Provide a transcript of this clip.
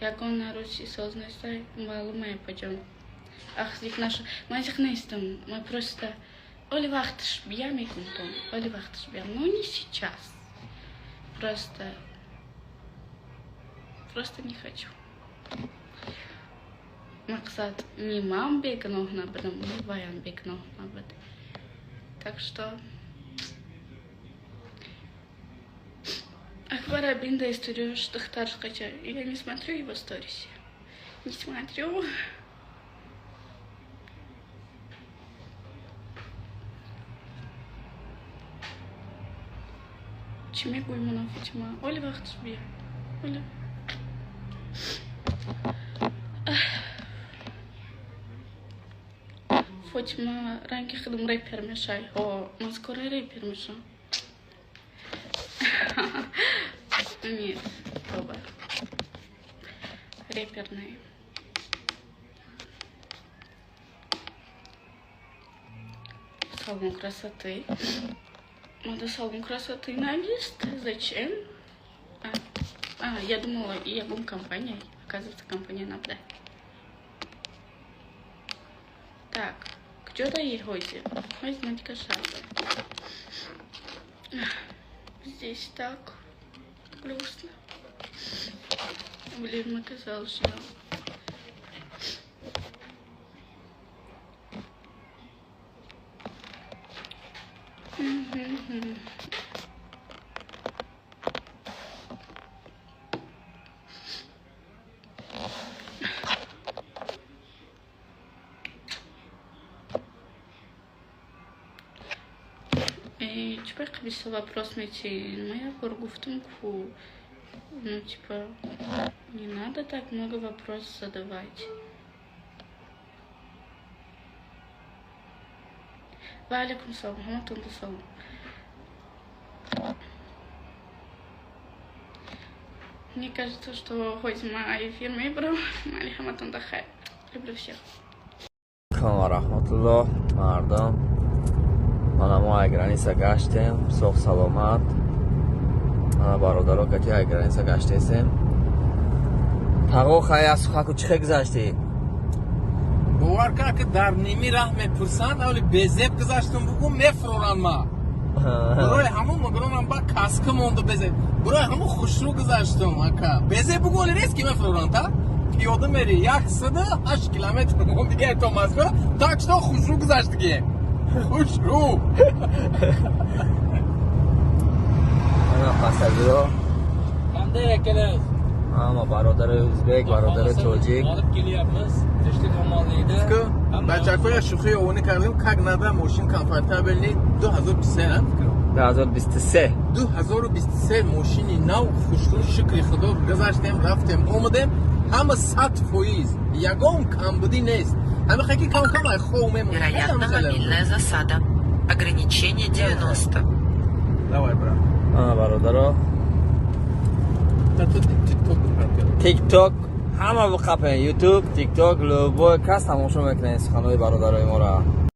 Ягон наруси соз нестай, маълумае, паҷон. Ах, зиқ наша. Ман зиқ нестам. Ман просто оли вақташ бия мекунтон. Оли вақташ бия. Но не сейчас. Просто не хочу. Мақсад, ни ман бегуноҳ набудам, ни ваям бегуноҳ набуд. Так что Акбар Абинда историю духтарш қача. Я не смотрю его сторисы. Не смотрю. Чӣ мегӯй, Муна Фотима? Оли вақташ бия. Оли. Фотима ранги худам репер мешай. О, ман скоро репер мешам. Нет, тоба. Реперный. Салон красоты. Надо салон красоты навест. Зачем? А, я думала, я буду компания. Оказывается, компания надо. Так, где-то ехайте. Возьмите кошак. Здесь так грустно. Блин, оказалось, что чӣ бисо вопрос мети? Моя бор гуфтум ку, ну, типа, не надо так много вопросов задавать. Ва алейкум салом, ҳаматон салом. Мне кажется, что хоть ма эфир мебарам, мали, ҳаматон хайр. Люблю всех. Раҳматуллоҳ, мардам. Мана мо ай граница гаштем, соғ саломат. Мана бародаро кати ай граница гаштесем. Тағо, хай, аз сухаку чӣ хел гузаштӣ? Бовар кар, ки дар ними раҳ мепурсанд, авли безеб гузаштум бугу, мефуроранд ма. Барои ҳамун мегӯронам, ба каска монду безеб. Барои ҳамун хушрӯ гузаштум, ака. Безеб бугу, оли рест ки мефуроранд, та? Пиёда мери 108 километр мон дига то Москва, так что хушрӯ гузаштигем. Хушрӯ. Ана пассажиро. Qanday, akalar? Ҳама бародари ӯзбек, бародари тоҷик. Olib kelyapmiz. Tinchlik, omonlikda. Бачакоя шӯхӣ овонӣ кардем, как надо, мошин комфортабельный, 2023 фикрам. 2023. 2023, мошини нав, хушрӯ, шукри худо, гузаштем, рафтем, омадем, ҳама 100%, ягон камбудӣ нест. Ҳама хаки кам кам ай хов мемонад. Вероятно, мобильная засада. Ограничение 90. Давай, брат. Ана бародаро. Та ту тикток. Тикток ҳама биқапен, ютуб, тикток, любой кас тамошо мекунед суханои бародарои моро.